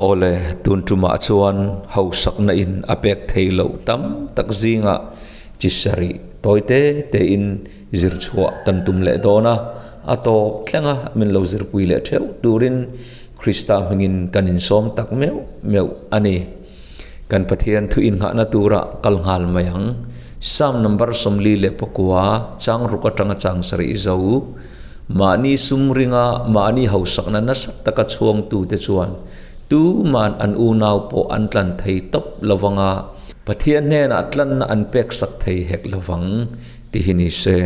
Awle, tun tumah chuan hausakna in a pek thei loh tam tak zingah chi sarih tawi te tein zir chhuah kan tum leh dawn a, a tawp thlenga min lo zirpui leh theuh turin Krista hmingin kan insawm tak meuh meuh a ni. Kan Pathian thu innghahna tura kal nghal mai ang. Psalm number 44, chang ruk atanga chang sarih zo. Mahni sum ringa mahni hausakna nasa taka chhuangtute chuan tuman an unau pawh an tlan thei tawp lovang a, Pathian hnenah tlanna an peksak thei hek lovang ti hi ni se.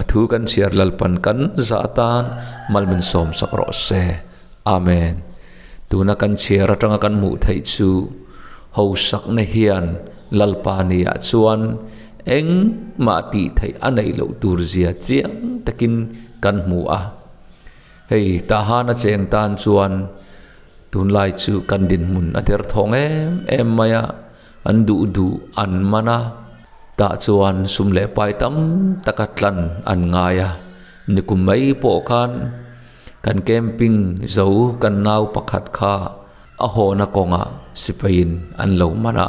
A thu kan chhiar Lalpan kan zah atan mal min sawmsak rawh se. Amen. Tuna kan chhiar atanga kan hmuh theih chu hausakna hian Lalpa niah chuan engmah tih theih a neih loh tur zia chiang takin kan hmu a. Hei Tahana cheng tan chuan tunlai chu kan dinhmun a derthawng em em mai a, an duh duh an man a, tah chuan sum leh pai tam taka tlan an ngai a, nikum mai pawh khan Kan camping zo kan nau pakhat kha a hawna kawngah sipaiin an lo man a,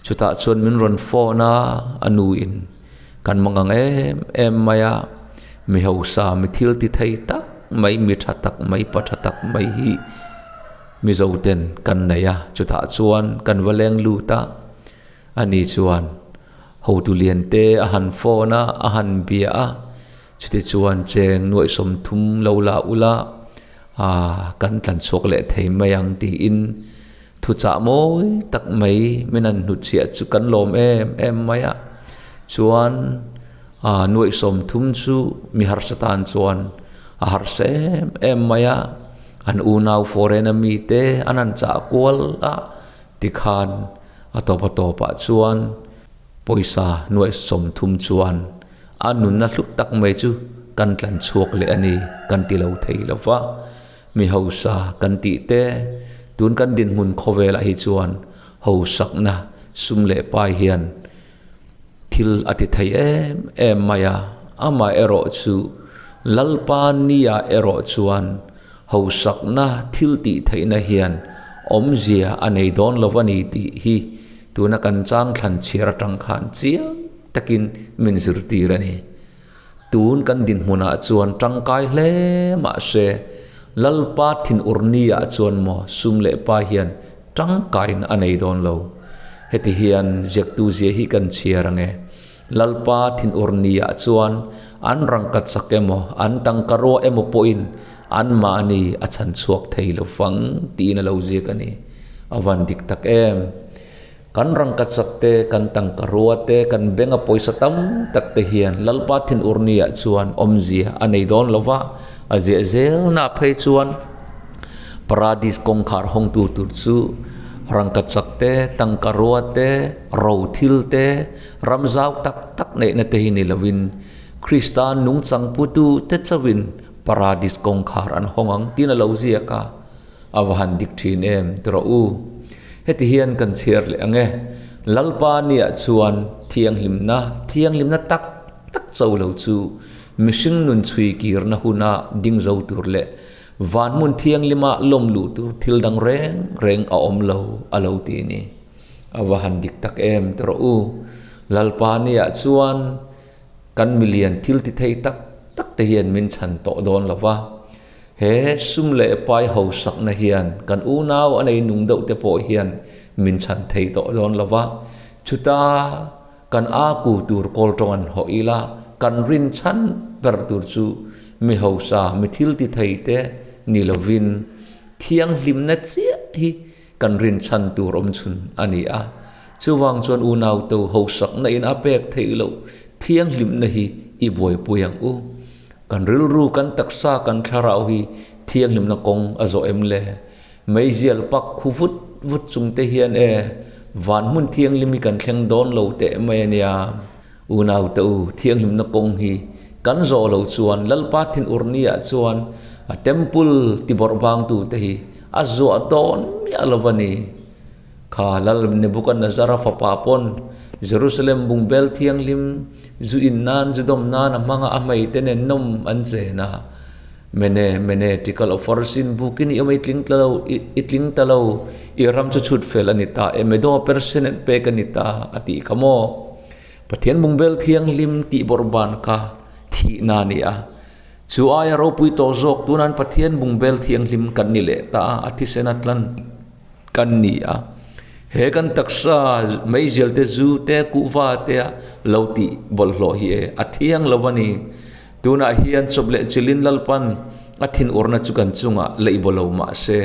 chutah chuan min rawn phone a, a nuin kan mangang em em mai a, mi hausa mi thil ti thei tak mai, mi tha tak mai, pa tha tak mai hi Mizo ten kan nei a, chutah chuan kan va leng lut a, ani chuan hotu lian te a han phone a, a han bia a. Chutichuan cheng nuaih 30 lo la ula, aah kan tlan chhuak leh thei mai ang tiin thuchah mawi tak mai min han hnutchhiah chu kan lawm em em mai a. Chuan aah nuaih 30 chu mi harsa tan chuan a harsa em em mai a, an unau foreign a mite an han chah kual a tikhan a tawp a tawpah chuan pawisa nuaih 30 chuan A nunna hlut tak mai chu kan tlan chhuak leh a ni kan ti lo thei lo va, mi hausa kan tih te, tun kan dinhmun khawvelah hi chuan hausakna sum leh pai hian thil a ti thei em em mai a, amah erawh chu Lalpa nia erawh chuan hausakna thil tih theihna hian awmzia a nei dawn lo a ni tih hi tuna kan chang thlan chhiar atang khan chiang takin min zirtir a ni. Tun kan dinhmunah chuan tangkai hle mah se, Lalpa thinurni-ah chuan maw sum leh pa hian tangkaiin a nei dawn lo. Heti hian ziaktu zia hi kan chhiar ang e. Lalpa thinurni-ah chuan an rangka chak emaw, an tangka rua emaw pawhin anmahni a chhan chhuak thei lo fang tiin a lo ziak a ni. A van dik tak em! Kan rangkachak te, kan tangka rua te, kan benga pawisa tam tak te hian Lalpa thinurniah chuan awmzia a nei dawn lo va, a ziah zelna phei chuan Paradis kawngkhar hawngtu tur chu rangkachak te, tangka rua te, ro thil te, ram zau tak tak neihna te hi ni lovin Krista nungchang putu te chauhin Paradis kawngkhar an hawng ang tiin a lo ziak a. A va han dik thin em ti rawh u. Heti hian kan chhiar leh ang e. Lalpa niah chuan thianghlimna, thianghlimna tak tak cho lo chu mihring nun chhui kirna huna ding zo tur leh van hmun thianghlima lawm luh tur thil dang reng reng a awm lo a lo ti a ni. A va han dik tak em ti rawh u. Lalpa niah chuan kan milian thil ti thei tak tak te hian min chhan tawh dawn lo va. He sum leh pai hausakna hian kan unau a nei nung deuh te pawh hian min chhan thei tawh dawn lo va, chuta kan a ku tur kawl tawng an hawh ila, kan rin chhan ber tur chu mi hausa, mi thil ti thei te ni lovin thianghlimna chiah hi kan rin chhan tur awm chhun a ni a. Chuvang chuan unau to hausakna in a pek theih loh thianghlimna hi i buaipui ang u. Kan rilru, kan taksa, kan thlarau hi thianghlimna kawng a zawh em le? Meizial pak khu vut vut chung te hian e, van hmun thianghlim hi kan thleng dawn lo teh mai a nia. Unau te u, thianghlimna kawng hi kan zawh lo chuan Lalpa thinurni ah chuan a temple ti bawrh bangtu te hi a zuah dawn miah lo a ni. Kha Lal Nebuchadnezzar-a fapa pawn Jerusalem bungbel thianghlim zu in nan, zu dawm nan a hmanga a hmei te nen nawm an chen a. Mene, mene, tikal ofarsin bukin i awm a i tling ta lo, i tling ta lo, i ram chu chhut fel a ni ta e, Medo persenet pek a ni ta a tih kha maw? Pathian bungbel thianghlim tih bawrhban kha thihna a ni a. Chu aia ropui tawh zawk tunan Pathian bungbel thianghlim kan ni leh ta a, a thisen a tlan kan ni a. He kan taksa meizial te zu te kuhva te a lo tih bawlhhlawh hi e, a thiang lo a ni. Tunah hian chawp leh chilin Lalpan a thinurna chu kan chungah leih baw lo mah se,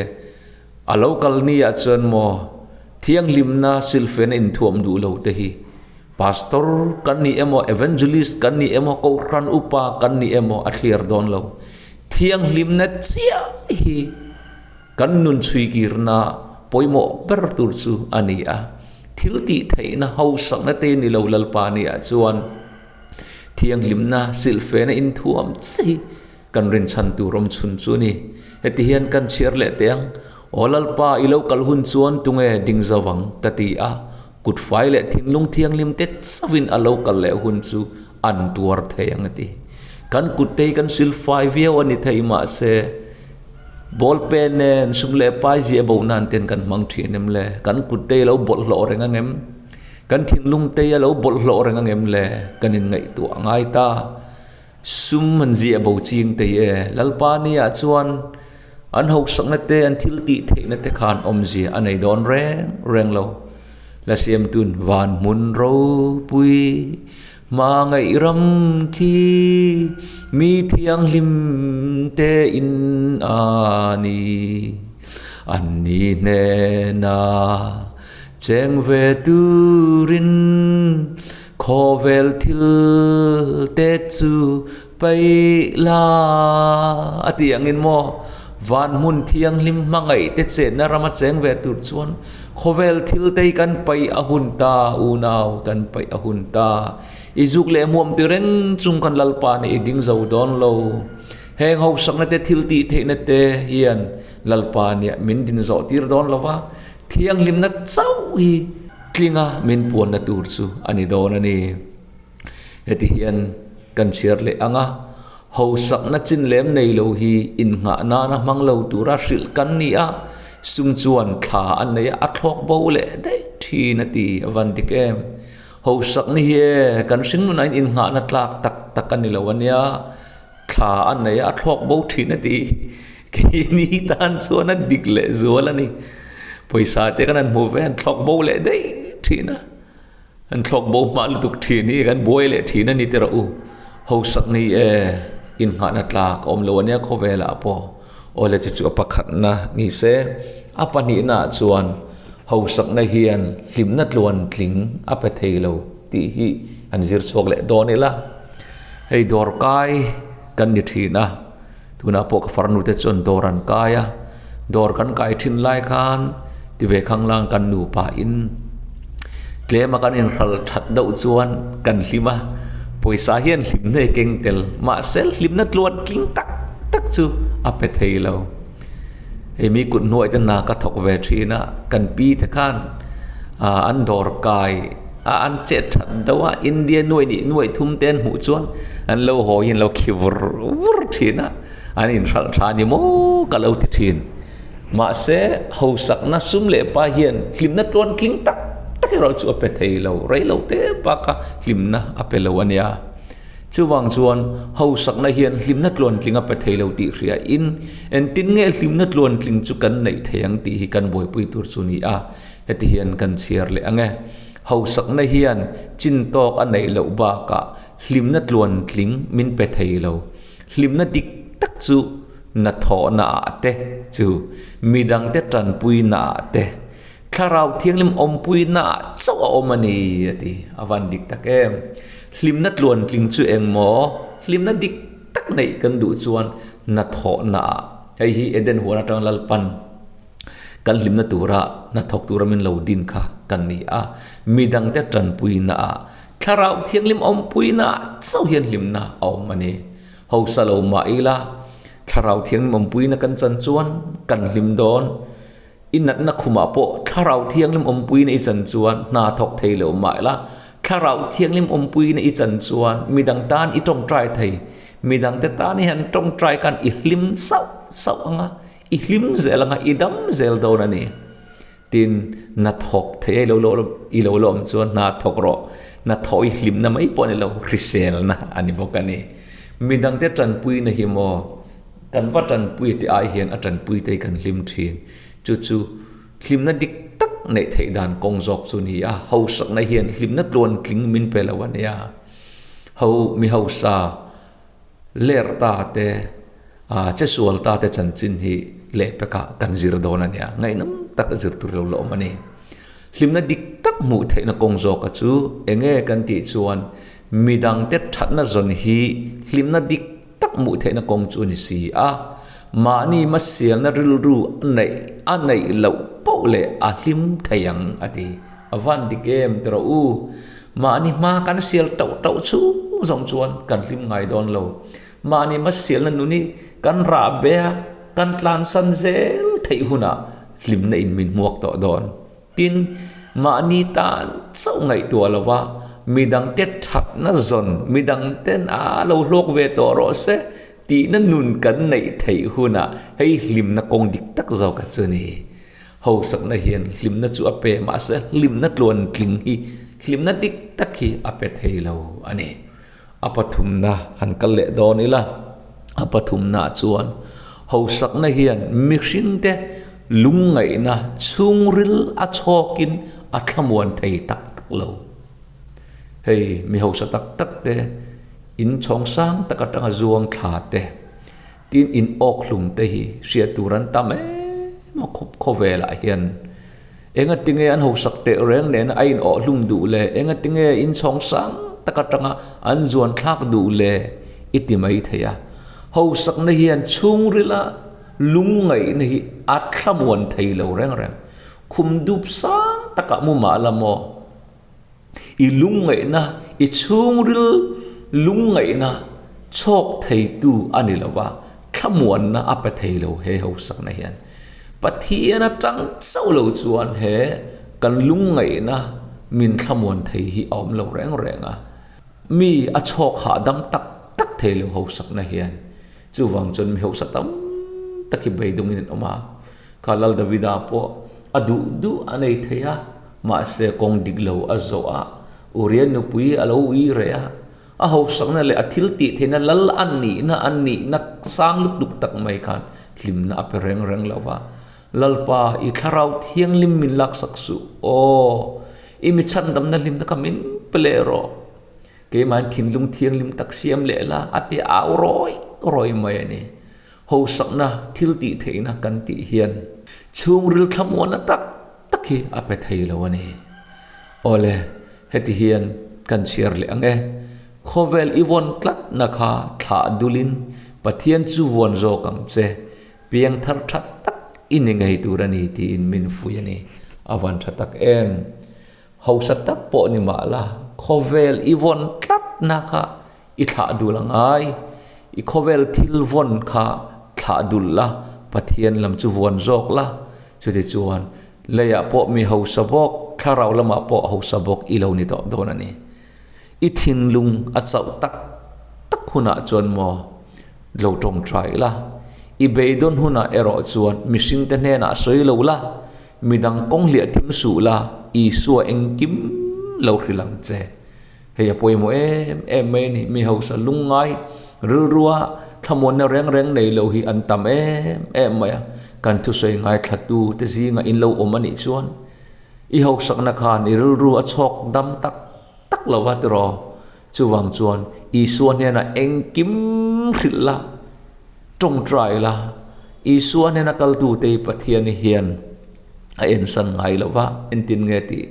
a lo kal niah chuan maw thianghlimna silfena inthuam duh lo te hi Pastor kan ni emaw, Evangelist kan ni emaw, Kohhran upa kan ni emaw a thliar dawn lo. Thianghlimna chiah hi kan nun chhuikirna pawimawh ber tur chu a ni a. Thil tih theihna hausakna te ni lo Lalpa niah chuan Thianghlimna silhfena inthuam che hi kan rinchhan tur awm chhun chu a ni. Heti hian kan chhiar leh teh ang, Aw Lalpa, i lo kal hun chuan tunge ding zo ang? ka ti a. Kut fai leh thinlung thianghlim te chauhin a lo kal leh hun chu an tuar thei ang a ti. Kan kut te hi kan silfai viau a ni thei mahse, ball pen nen sum leh pai ziah bo nan ten kan hmang thin em le? Kan kut te hi lo bawlhhlawh reng ang em? Kan thinlung te a lo bawlhhlawh reng ang em le? Kan inngaihtuah a ngai ta. Sum an ziah bo ching tei e. Lalpa nia chuan an hosakna te, an thil tih theihna te khan awmzia a nei dawn reng reng lo. La siamtun van hmun ropui hmangaih ram khi mi thianghlim te in a ni. An ni hnenah Cheng ve turin khawvel thil te chu paih la a tih angin maw van hmun thianghlim hmangaih te chenna rama cheng ve tur chuan khawvel thil te hi kan paih a hun ta unau kan paih a hun ta i zuk leh hmuam ti reng chung kan lalpa nih i ding zo dawn lo heng hausakna te thil tih theihna te hian lalpa nia min din zawh tir dawn lo va. Thianghlimna chauh hi tlinga min puanna tur chu a ni dawn a ni. Heti hian kan chhiar leh ang a, hausakna chin lem nei lo hi innghah nana hmang lo tura hrilh kan ni a, sum chuan thla an nei a, a thlawk bo leh daih thin a ti a van dik em. Hausakna hi e kan hringnunah hian innghahna tlak tak tak a ni lo a nia. Thla a nei a, a thlawk bo thin a ti. Keini tan chuan a dik leh zual a ni. Pawisa te kan han hmuh ve an thlawk bo leh daih thin a. An thlawk bo hma lutuk thin hi kan buai leh thin a ni tirh u. Hausak ni e, inngahna tlak a awm lo a nia khawvelah pawh. Awle chu chu a pakhatna ni se. A pahnihnaah chuan hausakna hian hlimna tluan tling a pe thei lo tih hi an zir chhuak leh dawn ila. Hei dawr kai kan ni thin a, tunah pawh ka farnu te chuan dawr an kai a, dawr kan kai thin lai khan ti ve khang lang kan nupa in tlem a kan inhral that deuh chuan kan hlim a, pawisa hian hlimna i keng tel mahse hlimna tluan tling tak tak chu a pe thei lo. Hei mi kut hnuai te hna ka thawk ve thin a, kan pi te khan ah an dawr kai a an chet that deuh a India nuai nih nuai thum te an hmuh chuan an lo haw hi an lo khi vur vur thin a, an inhralh tha a ni maw ka lo ti thin. Mahse hausakna sum leh pa hian hlimna tluan tling tak tak erawh chu a pe thei lo, rei lo te baka hlimna a pe lo a nia. Chuvang chuan hausakna hian hlimna tluantling a pe thei lo tih hria in engtin nge hlimna tluantling chu kan neih thei ang tih hi kan buaipui tur chu ni a, heti hian kan chhiar leh ang e. Hausakna hian chin tawk a neih loh bakah hlimna tluantling min pe thei lo. Hlimna dik tak chu hnathawhna ah te chu midangte tanpuina ah te Thlarau Thianghlim awmpuina ah chauh a awm a ni, a ti. A van dik tak em? Hlimna tluantling chu eng maw? Hlimna dik tak neih kan duh chuan hnathawhna ah, hei hi Eden huan atang Lalpan kan hlimna tura hnathawk tura min lo din kha kan ni a, midangte tanpuina ah, Thlarau Thianghlim awmpuina ah chauh hian hlimna a awm a ni. Hausa lo mah ila, Thlarau Thianghlim awmpuina kan chan chuan kan hlim dawn. I natna khumah pawh Thlarau Thianghlim awmpuiin i chan chuan hna thawk thei lo mah ila, Thlarau Thianghlim awmpuiin i chan chuan midang tan i tawngtai thei. Midangte tan hi han tawngtai khan i hlim sauh sauh ang a, i hlim zel ang a, i dam zel dawn a ni. Tin, hna thawk thei a i lo i lo la awm chuan hna thawk rawh. Hna thawh i hlimna mai pawh a ni lo, hriselna a ni bawk a ni. Midangte tanpuina hi maw, kan va tanpui tih ai hian a tanpui te hi kan hlim thin. Chu chu hlimna dik tak neih theih dan kawng zawk chu ni a, hausakna hian hlimna tluan tling min pe lo a nia. Ho mi hausa ler ta te, ah che sual ta te chanchin hi lehpekah kan zir dawn a nia, ngaihnawm tak zir tur lo la awm a ni. Hlimna dik tak hmuh theihna kawng zawka chu eng nge kan tih chuan midangte thatna zawn hi hlimna dik tak hmuh theihna kawng chu a ni si a, mahni hmasialna rilru a neih a neih loh poh leh a hlim thei ang a ti. A van dik em ti rawh u. Mahni hma kan sial tauh tauh chhung zawng chuan kan hlim ngai dawn lo. Mahni hmasialna nun hi kan rah be a, kan tlansan zel theih hunah hlimna in min hmuak tawh dawn. Tin, mahni tan chauh ngaihtuah lo va, midangte thatna zawn, midangten a lo hlawk ve tawh rawh se tihna nun kan neih theih hunah hei hlimna kawng dik tak zawk a chu ni. Hausakna hian hlimna chu a pe mahse hlimna tluan tling hi hlimna dik tak hi a pe thei lo a ni. A pathumna han kal leh dawn ila, a pathumnaah chuan hausakna hian mihringte lungngaihna chhungril a chhawkin a thlamuan thei tak tak lo. Hei mi hausa tak tak te, in chhawng sang tak atanga zuang thla te, tin in awk hlum te hi hriat tur an tam em a khawp khawvelah hian. Engatinge an hausak teh reng nena a in awh hlum duh le? Engatinge in chhawng sang tak atanga an zuan thlak duh le? I ti mai thei a. Hausakna hian chhungrila lungngaihna hi a thlamuan thei lo reng reng. Khum dup sang takah mu mah la maw? I lungngaihna, i chhungril lungngaihna chhawk theitu a ni lo va, thlamuanna a pe thei lo he hausakna hian. Pathian atang chauh lo chuan he kan lungngaihna min thlamuan thei hi a awm lo reng reng a. Mi a chhawk hahdam tak tak thei lo hausakna hian. Chuvang chuan mi hausa tam tak hi beidawngin an awm a. Kha Lal Davida pawh a duh duh a nei thei a, mahse kawng dik lo a zawh a, Uriah nupui a lo ui reh a, a hausakna leh a thil tih theihna lal a nihna a nihna sang lutuk tak mai khan hlimna a pe reng reng lo va. Lalpa, i thlarau thianghlim min laksak suh aw, i mi chhandamna hlimna kha min pe leh rawh. Keimahin thinlung thianghlim tak siam leh la, a ti au rawi rawi mai a ni. Hausakna thil tih theihna kan tih hian chhungril thlamuanna tak tak hi a pe thei lo a ni. Awle, heti hian kan chhiar leh ang e. Khawvel i vawn tlatna kha thlah dulin Pathian chu vuan zawk ang che, piangthar tha tak i ni ngei tur a ni tiin min fuih a ni. A van tha tak em? Hausa tak pawh ni mah la, khawvel i vawn tlatna kha I thlah dul a ngai. I khawvel thil vawn kha thlah dul la, Pathian lam chu vuan zawk la. Chutichuan, leiah pawh mi hausa bawk, thlarau lamah pawh hausa bawk i lo ni tawh dawn a ni. I thinlung a chauh tak tak hunah chuan maw lo tawngtai la. I beidawn hunah erawh chuan mihringte hnenah sawi lo la, midang kawng hliah thim suh la, Isua engkim lo hrilh ang che. Hei a pawimawh em em mai a ni. Mi hausa lungngai rilrua thlamuanna reng reng nei lo hi an tam em em mai a. Kan thusawi ngaithlatu te zinga in lo awm a nih chuan i hausakna khan i rilru a chhawk dam tak tak lo va tiraw. Chuvang chuan Isua hnenah engkim hrilh la, tawngtai la, Isua hnena kaltute hi Pathian hian a ensan ngai lo va, entin nge tih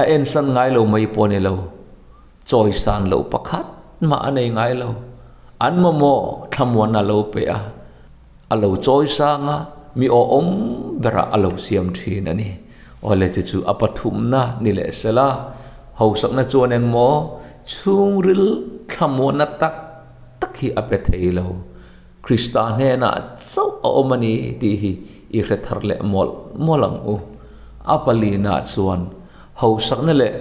A ensan ngai lo mai pawh a ni lo, chawisan loh pakhat mah a nei ngai lo. An mamawh thlamuan a lo pe a, a lo chawi sang a, mi awhawm berah a lo siam thin a ni. Awle chu chu a pathumna ni leh sela, hausakna chuan engmaw chhungril thlamuanna tak tak hi a pe thei lo. Krista hnenah chauh a awm a ni tih hi i hre thar leh mawlh mawlh ang u. A palinah chuan hausakna leh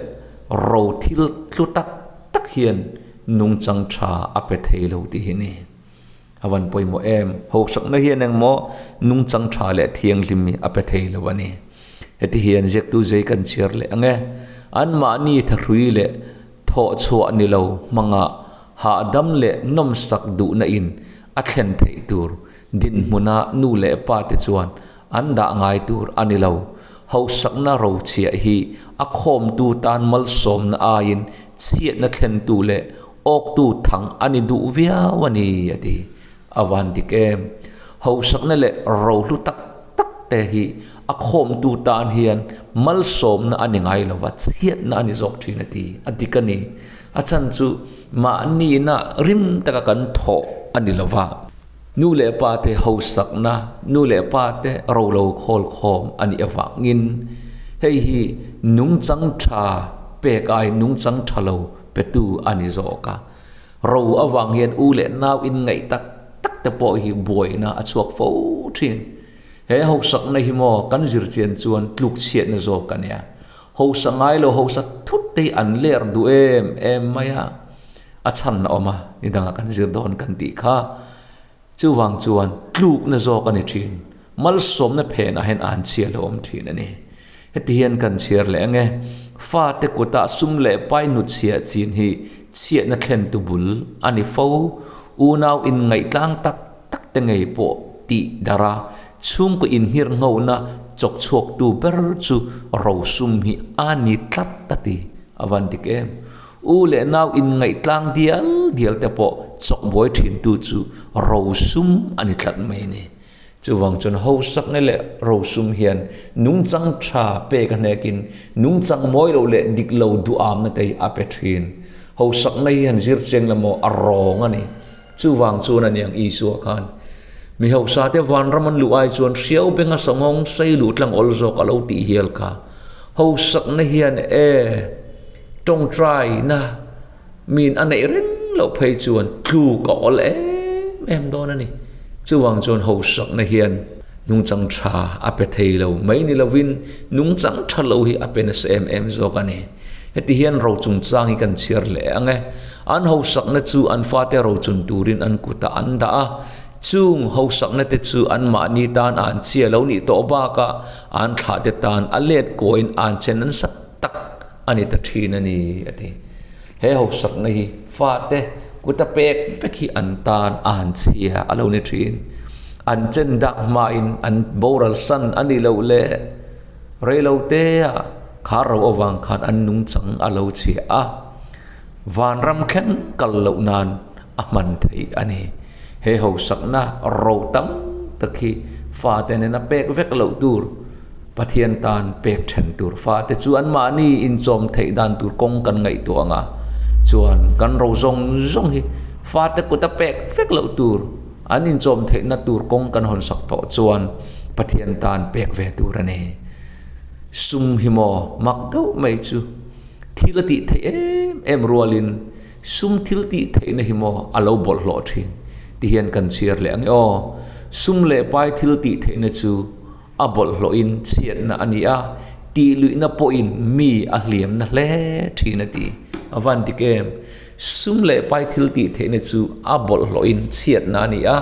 ro thil tlu tak tak hian nungchang tha a pe thei lo tih hi ni. A van pawimawh em? Hausakna hian engmaw nungchang tha leh thianghlim hi a pe thei lo a ni. Heti hian ziaktu zei kan chhiar leh ang e. Anmahni thahrui leh thawhchhuah ni lo hmanga hahdam leh nawmsak duhna in a thlen theih tur dinhmuna nu leh pa te chuan an dah ngai tur a ni lo. Hausakna rochhiah hi a khawmtu tan malsawmna aiin chhiatna thlentu leh awktu thang a ni duh viau a ni, a ti. A van dik em? Hausakna leh rohlu tak tak te hi a khawmtu tan hian malsawmna a ni ngai lo va, chhiatna a ni zawk thin, a ti. A dik a ni. A chhan chu mahniina rim taka kan thawh a ni lo va. Nu leh pa te hausakna, nu leh pa te ro lo khawl khawm a nih avangin hei hi nungchang tha pek ai nungchang tha lo petu a ni zawk a. Ro avang hian u leh nau inngaih tak tak te pawh hi buaina a chhuak fo thin. He hausakna hi maw kan zirchian chuan tlukchhiatna zawk a nia. Hausa ngai lo hausa thut te hi an ler duh em em mai a. A chhan a awm a, ni dangah kan zir dawn kan tih kha. Chuvang chuan tlukna zawk a ni thin. Malsawmna phenah hian an chhia lo awm thin a ni. Heti hian kan chhiar leh ang e, Fate kutah sum leh pai hnutchhiah chin hi chhiatna thlentu bul a ni fo. Unau inngaihtlang tak tak te ngei pawh tih darh a, chhungkaw inhir nghona chawk chhuaktu ber chu rosum hi a ni tlat a ti. A van dik em? U leh nau inngaihtlang dial dial te pawh chawk buai thintu chu rosum a ni tlat mai a ni. Chuvang chuan hausakna leh rosum hian nungchang tha pek a hnekin nungchang mawi lo leh dik lo duhamna te hi a pe thin. Hausakna hi han zir chiang la maw a rawng a ni. Chuvang chuan a niang Isua khan mi hausa te vanram an luh ai chuan hriau benga sangawng sei luh tlang awl zawk a lo tih hial kha. Hausakna hian e tawngtaina min a neih reng loh phei chuan tluk a awl em em dawn a ni. Chuvang chuan hausakna hian nungchang tha a pe thei lo mai ni lovin nungchang tha lo hi a pe nasa em em zawk a ni. Heti hian ro chungchang hi kan chhiar leh ang e. An hausakna chu an fate rochun turin an kutah an dah a, chung hausakna te chu anmahni tan an chhia lo nih tawh bakah an thlahte tan a let kawiin an chen nasa tak a ni ta thin a ni, a ti. He hausakna hi fate kuta pek vek hi an tan an chhia a lo ni thin. An chen dak hmain an boral san a nih loh le reilotea kha ro avang khan an nungchang a lo chhia a. Vanram thleng kal loh nan a hman theih a ni. He hausakna ro tam tak hi fate nena pek vek loh tur, Pathian tan pek then tur fate chu anmahni inchawm theih dan tur kawng kan ngaihtuah ang a, chuan kan ro zawng zawng hi fate kuta pek vek loh tur, an inchawm theihna tur kawng kan hawn sak tawh chuan Pathian tan pek ve tur a ni. Sum hi maw mak deuh mai chu. Thil a tih theih em em rualin sum thil tih theihna hi maw a lo bawlhhlawh thin ti hian kan chhiar leh ang e aw. Sum leh pai thil tih theihna chu a bawlhhlawhin chhiatna a ni a, tih luihna pawhin mi a hliamna hle thin a ti. A van dik em? Sum leh pai thil tih theihna chu a bawlhhlawhin chhiatna a ni a,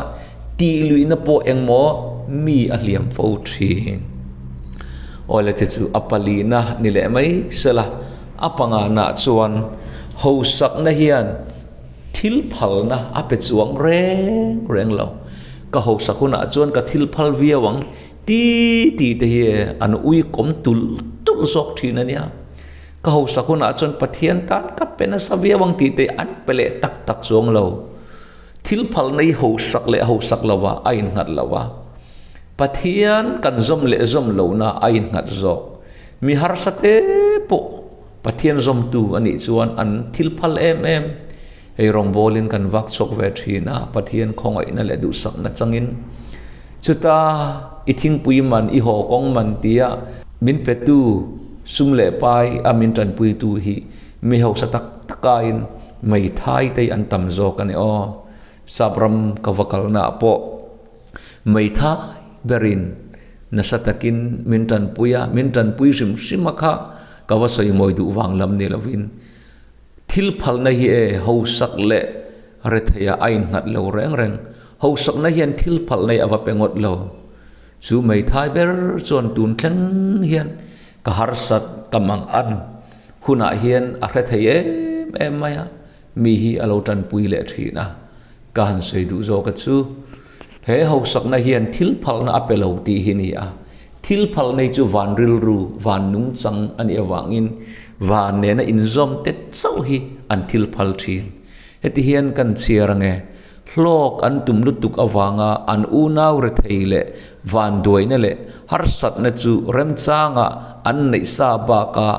tih luihna pawh engmaw mi a hliam fo thin. Awle che chu a palina ni leh mai sela, a pangana chuan hausakna hian thil phalna a pe chuang reng reng lo. Ka hausak hunah chuan ka thil phal viau ang ti ti te hi an ui kawm tulh tulh zawk thin a nia. Ka hausak hunah chuan Pathian tan ka pe nasa viau ang tih te an pe leh tak tak chuang lo. Thil phalna hi hausak leh hausak lova a innghat lo a. Pathian kan zawm leh zawm lohna a innghat zawk. Mi harsa te pawh Pathian zawmtu a nih chuan an thil phal em em. Hei rawngbawlin kan vak chhuak ve thin a, Pathian khawngaihna leh duhsakna changin. Chuta i thingpui man, i haw kawng man tia min petu sum leh pai a min tanpuitu hi mi hausa tak takain meithai te hi an tam zawk a ni aw. Sapram ka va kalna ah pawh meithai berin nasa takin min tanpui a, min tanpui hrim hrim a kha ka va sawi mawi duh vang lam ni lovin. Thil phalna hi e hausak leh retheiah a innghat lo reng reng. Hausakna hian thil phalna hi a va pe ngawt lo. Chu hmeithai ber chuan tun thleng hian ka harsat ka mang an hunah hian a hre thei em em mai a, mi hi a lo tanpui leh thin a. Ka han sawi duh zawk a chu, he hausakna hian thil phalna a pe lo tih hi ni a. Thil phal nei chu van rilru, van nungchang a nih avangin van nena inzawm te chauh hi an thil phal thin. Heti hian kan chhiar ange, hlawk an tum lutuk avanga an unau rethei leh vanduaina leh harsatna chu remchanga an neih sa baka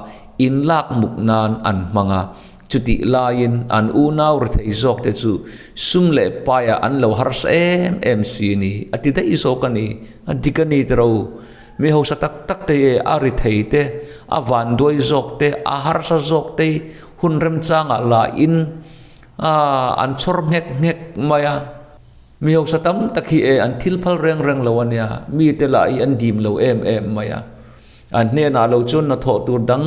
inlak muk nan an hmang a, Chutih laiin an unau rethei zawkte chu sum leh paiah an lo harsa em em si ni, a ti daih zawk a ni. A dik a ni tiro. Mi hausa tak tak te e a rethei te, a vanduai zawk te, a harsa zawk te hun remchangah lahin an chhawr nghek nghek mai a. Mi hausa tam tak hi e an thil phal reng reng lo a nia, mite lah hi an dim lo em em mai a. An hnenah lo chuan hnathawh tur dang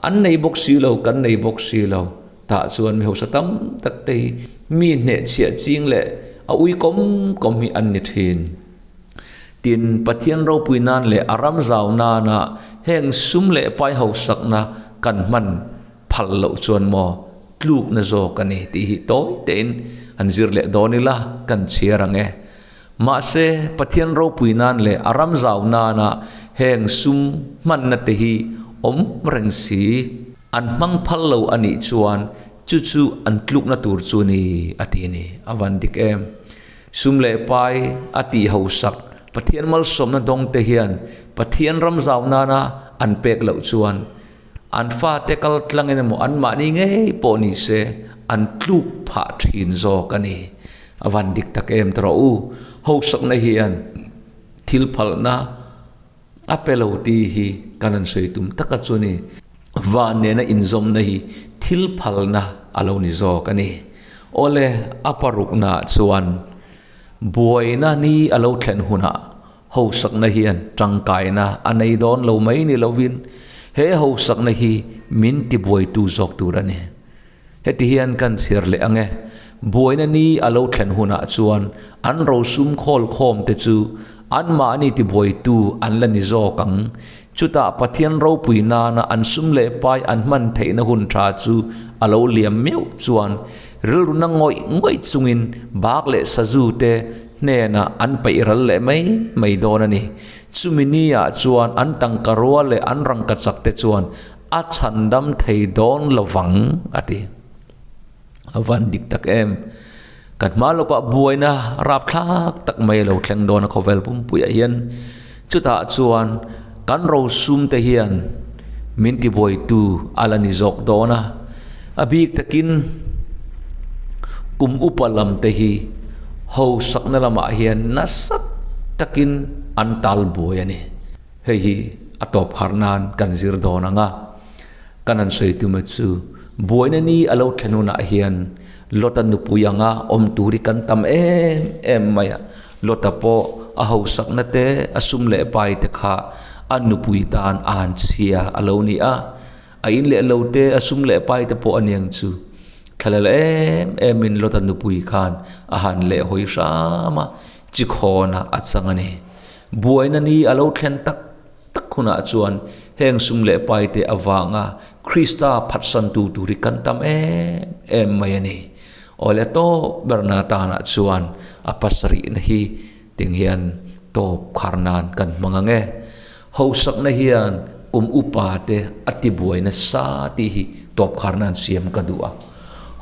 an nei bawk si lo, kan nei bawk si lo. Tah chuan mi hausa tam tak te hi mi hnehchhiah ching leh a ui kawm kawm hi an ni thin. Tin, Pathian ropui nan leh a ram zau nana heng sum leh pai hausakna kan hman phal loh chuan maw tlukna zawk a ni tih hi tawi tein an zir leh dawn ila kan chhiar ang e. Mahse, Pathian ropui nan leh a ram zau nana heng sum hmanna te hi awm reng si. An hmang phal lo a nih chuan chu chu an tlukna tur chu ni a ti a ni. A van dik em? Sum leh pai a tih hausak Pathian malsawmna dawng te hian Pathian ram zau nana an pek loh chuan an fate kal tlangin emaw anmahni ngei pawh ni se an tluk phah thin zawk a ni. A van dik tak em ta rawh u, hausakna hian thil phalna a pe lo tih hi kan han sawi tum tak a chu ni. Van nena inzawmna hi thil phalna a lo ni zawk a ni. Awle, a parukna chuan buaina ni a lo thlen hunah hausakna hian tangkaina a nei dawn lo mai ni lovin he hausakna hi min tibuaitu zawk tur a ni. Heti hian kan chhiar leh ang e, buaina ni a lo thlen hunah chuan an rosum khawl khawm te chu anmahni tibuaitu an la ni zawk ang. Chutah Pathian ropui nana an sum leh pai an hman theihna hun tha chu a lo liam meuh chuan rilruna ngawih ngawih chungin bak leh sazu te hnenah an peih ral leh mai mai dawn a ni. Chumi ni ah chuan an tangka rua leh an rangkachak te chuan A chhandam thei dawn lo vang, a ti. A van dik tak em. Kan hma lawkah buaina rapthlak tak mai a lo thleng dawn a khawvel pumpuiah hian. Chutah chuan kan rosum te hian min tibuaitu a la ni zawk dawn a. A bik takin kum upa lam te hi hausakna lamah hian nasa takin an tal buai a ni. Hei hi a tawp kharh nan kan zir dawn ang a, kan han sawi tum a chu buaina ni a lo thlen hunah hian Lota nupui anga awm tur hi kan tam em em mai a, Lota pawh a hausakna te a sum leh pai te kha a nupui tan a han chhia a lo ni a, a in leh lo te a sum leh pai te pawh a niang chu thlalel em em in Lota nupui khan a han leh hawi hram a, chikhawnah a chang a ni. Buaina ni a lo thlen tak tak hunah chuan heng sum leh paite avanga Krista phatsantu tur hi kan tam em em mai a ni. Awle tawp berna tanah chuan a pasarihna hi ting hian tawp khar nan kan hmang ang e. Hausakna hian kum upa te a tibuai nasa tih hi tawp khar nan siam ka duh a.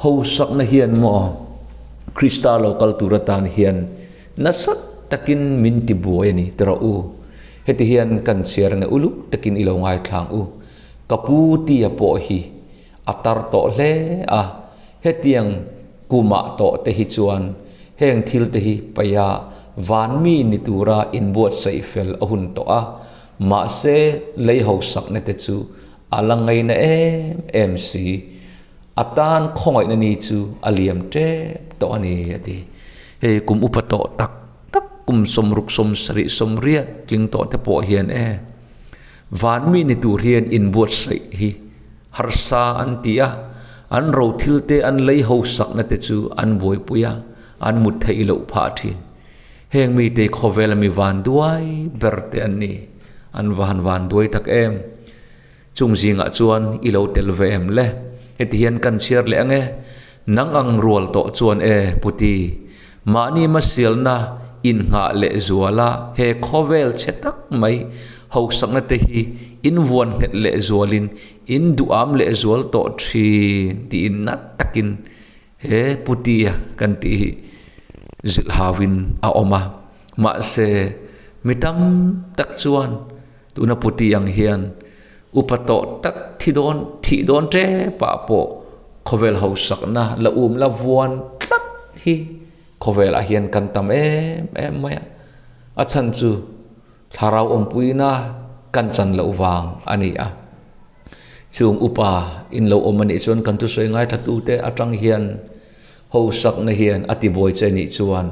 Hausakna hian maw Krista lo kal tur atan hian Nasa takin min ti buai a ni ti rawh u. Heti hian kan chhiar nge uluk takin i lo ngaithlang u. Ka pu tia pawh hi a tar tawh hle a, hetiang kumah tawh te hi chuan heng thil te hi paia van mi ni tura inbuatsaih fel a hun tawh a, mahse lei hausakna te chu a la ngaina em em si. A tan khawngaihna ni chu a liam tep tawh a ni, a ti. Hei kum upa tawh tak tak kum sawmruk sawmsarih sawmriat tling tawh te pawh hian e van mi ni tur hian inbuatsaih hi harsa an ti a. An ro thil te an lei hausakna te chu an buaipui a, an mut theih loh phah thin. Heng mite khawvela mi vanduai ber te an ni. An va han vanduai tak em! Chung zingah chuan i lo tel ve em le? Heti hian kan chhiar leh ang e. Nang ang rual tawh chuan e, Puti. Mahni hmasialna innghah leh zuala he khawvel chhe tak mai hausakna te hi invuan nghet leh zualin in duham leh zual tawh thin tiin nat takin he Puti-a kan tih hi zilh hauin a awm a. Mahse, mi tam tak chuan Tuna Puti ang hian upa tawh tak thi dawn thih dawn tepah pawh khawvel hausakna la um la vuan tlat hi khawvelah hian kan tam em em mai a. A chhan chu thlarau awmpuina kan chan loh vang a ni a. Chung upa in lo awm a nih chuan kan thusawi ngaithlatute atang hian hausakna hian a tibuai che nih chuan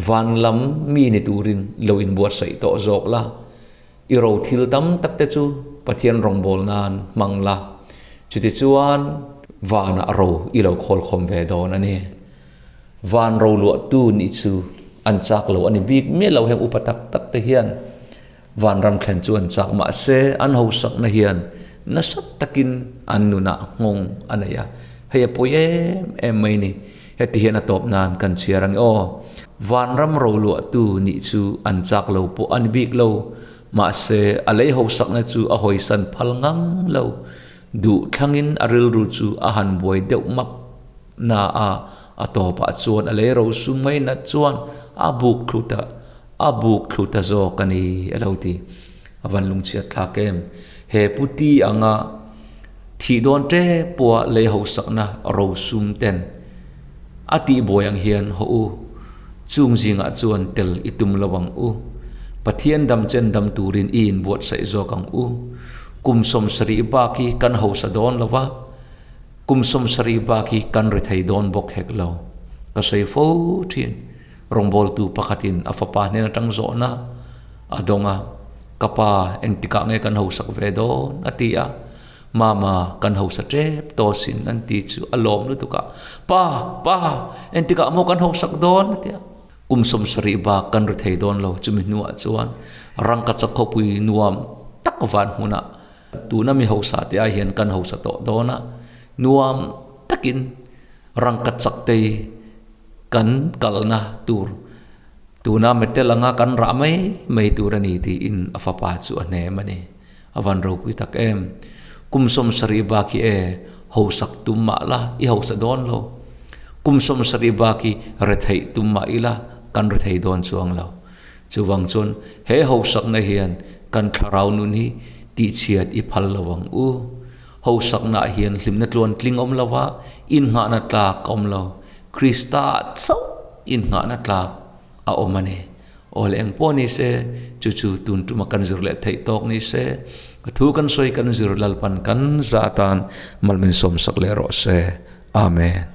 Van lam mi ni turin lo inbuatsaih tawh zawk la, i ro thil tam tak te chu Pathian rawngbâwl nan hmang la, chutichuan vanah ro i lo khawlkhawm ve dawn a ni. Van ro luahtu nih chu an chak lo a ni bik miah lo, heng upa tak tak te hian vanram thlen chu an chak mah se an hausakna hian nasa takin an nunah nghawng a nei a, hei a pawi em em mai ni. Heti hian a tawp nan kan chhiar ang aw. Vanram roluahtu nih chu an chak lo pawh a ni bik lo, mahse a lei hausakna chu a hawisan phal ngang lo. Duh thlangin a rilru chu a han buai deuh map na a, a tawpah chuan a lei rosum ngainat chuan a buk thlu ta A buk thlu ta zawk a ni, a lo ti. A van lungchhiat thlak em? He puti anga thih dawn tep pawha lei hausakna rosum ten a tihbuai ang hian haw u, chung zingah chuan tel i tum lo ang u. Pathian dam chen dam turin i inbuatsaih zawk ang u. Kum 70 bak hi kan hausa dawn lo va, kum 70 bak hi kan ri thei dawn bawk hek lo. Ka sawi fo thin. Rawngbawltu pakhatin a fapa hnen atang zawhna a dawng a, Ka pa, engtikah nge kan hausak ve dawn? a ti a. Mama, kan hausa tep tawsin an ti chu a lawm lutuk a. Pa, pa, engtikah maw kan hausak dawn? a ti a. Kum 70 bak kan ri thei dawn lo, chumi hnuah chuan rangkachak khawpui nuam tak van hmunah tuna mi hausa te ai hian kan hausa tawh dawn a, nuam takin rangkachak te Kan kalna tur tuna metel anga kan rah mai mai tur a ni tiin a fapa chu a hnem a ni. A van ropui tak em. Kum 70 bak hi e hausak tum mah la i hausa dawn lo. Kum 70 bak hi retheih tum mah ila kan rethei dawn chuang lo. Chuvang chuan he hausakna hian kan thlarau nun hi tihchhiat i phal lo ang u. Hausaknaah hian hlimna tluantling awm lo va, innghahna tlak a awm lo. Krista chauh innghahna tlak a awm a ni. Aw le engpawh ni se, chu chu tun tuma kan zir leh theih tawk ni se, ka thu kan sawi kan zir Lalpan kan za atan mal min sawmsak leh rawh se. Amen.